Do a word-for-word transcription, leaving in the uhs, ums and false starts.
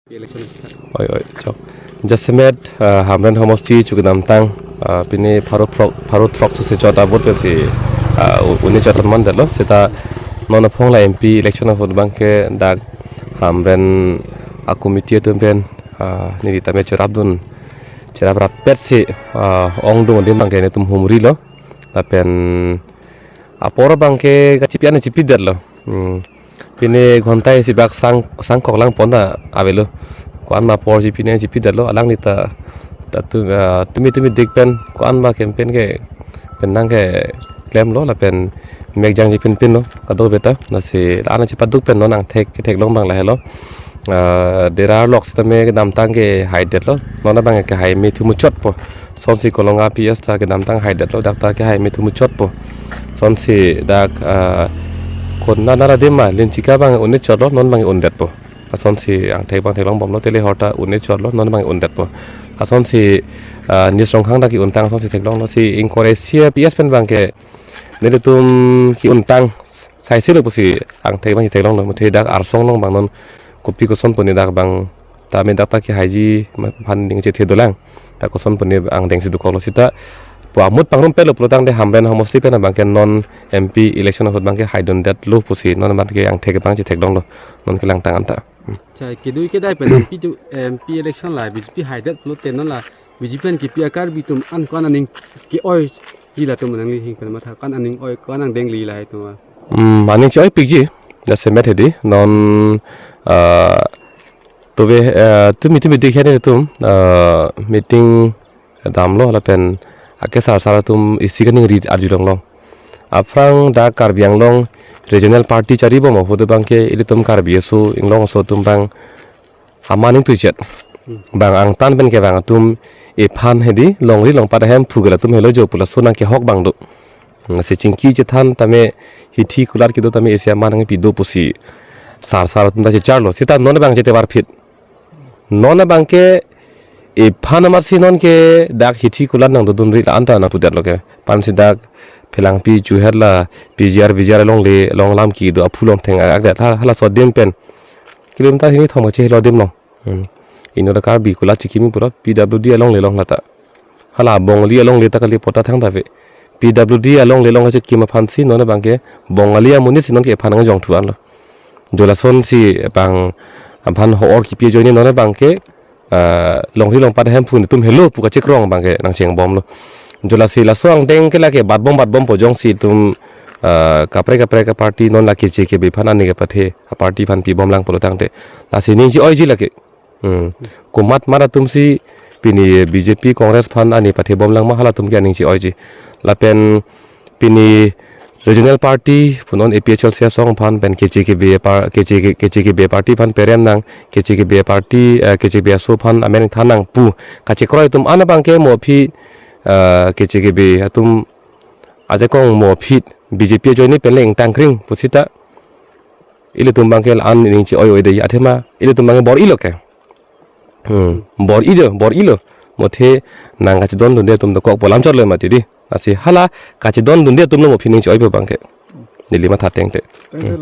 Election. Oi, oi, chok. Jasemet, ah, Hamren homosti chu kedamtang, ah, pini pharo throk, pharo throk sose chot a-vote pensi, ah, u-, un-e chot mandet lo. Seta non aphong la M P election ahut abangke dak Hamren a-committee atum pen, ah, neli tame cherapdun, cherap rappetsi, ah, ongdung adim abangke netum humrilo. Lapen apor abangke kachipi an chipidet lo. Hmm. Pini ghonta isi bak sang, sangkok lang pon ta avelo. Ko-an ma apor chipi ne chipidet lo, alangli ta, ta tu, ah, tumi tumi dik pen ko-an ma campaign ke pen nangkeklemlo lapen mekjangji pinpin lo kadokave ta. Lasi la-an chipaduk pen non angthek ketheklong abang lahelo. Ah, Dera lok sitame kedamtang kehaidet lo. Non abang kehai me thu muchotpo. Sonsi Kolonga P S ta kedamtang haidet lo, dak ta kehai me thu muchotpo. Sonsi dak, ah, kona nara dema Linchika abang un-e chot lo, non abang undetpo. Lasonsi angthek abang theklong bomlo, Telehor ta un-e chot lo, non abang undetpo. Lasonsi, ah, Nisrongkhang ta ke-untang, lasonsi theklonglo. Si ingkoi ra isi a-P S pen abangke nelitum ke-untang saise lo pusi angthek abang theklonglo. Muthe dak Arsong along abang non kopi koson puni dak abang tame dak ta kehaiji ma-, aphan ning chethe dolang. Ta koson puni angdengsi dokoklo seta pu amut pangrum pelo pulo tangte Hamren homosti pen abangke non M P election ahut abangke haidundet lo pusi non abangke angthek abang chetheklonglo non kelangtang anta. Hmm. Chai kedui kedai pen M P tu, M P election la B J P haidet pulote non la B J P an kipi a-Karbi atum an ko-an aning ke-oiji latum nangli hing pen matha ko-an aning oi ko-an angdengli lahai atum. Hmm, aning che-oipikji. Jasemet hedi non, ah, tove, ah, tumi tumi dik hedi tum, ah, meeting damlo lapen akesar sar atum isi kaningri arjulonglong. Aphrang dak Karbi Anglong regional party charibom ahut abangke ilitum Karbi aso inglong aso atum abang aman ingtuichet. Hmm. Bang angtan pen kevang atum ephan hedi longri longpat ahemphu ke latum helo jo pu laso nangkehok abang do. Hmm, si chingki chethan tame hithi kulat kedo tame isi aman nangpi do pusi sar sar atum ta checharlo. Seta non abang chetevar phit. Non abangke ephan amatsi nonke dak hithi kulat nangdodunri la-an ta nangpudetlo ke. Pensi dak Phelangpi chuher la P G R V G R alongle along lam kedo aphu along theng akdet ha-, halaso adim pen kilometer hini thom kachehelo adim along. Hmm. Inut a-Karbi kulat chikimi pura P W D alongle along lata. Hala Bongali alongle ta kali pota thangta ave. P W D alongle along kachikim aphansi non abangke Bongali amonit si nonke ephan nangjongthu anlo. Jo lasonsi bang aphan ho-or kipi ajoine non abangke, ah, longri longpat ahemphu netum helo pu kachekrong abangke nangchengbomlo. Jo lasi laso angdeng ke lake batbom batbompo jongsi itum, ah, kaprek kaprek a-party non la K C K B aphan ani kepathe a-party aphan pibomlang pulo tangte. Lasi ning che-oiji lake. Hmm. Komat mat atumsi pini B J P Congress aphan ani pathebomlang ma halatum ke aning che-oiji. Lapen pini regional party punon A P H L C asong aphan pen K C K B par-, K C K, K C K B party aphan perem nang, K C K B party, eh, K C K B aso aphan amen than nang pu kachekroi atum an abangke mo aphi, eh, K C K B atum ajakong mo aphi B J P ajoine pen le ingtangkring pusita ilitum abangke la-an ning che-oi-oi dei athema ilitum abangke bor-ilo ke. Hmm, bor-ijo, bor-ilo. Muthe nang kachedondunde atum dokok polam chotlo mati di. Lasi hala kachedondunde atum lo mo aphi ning che-oipo abangke. Neli matha tengte. Hmm.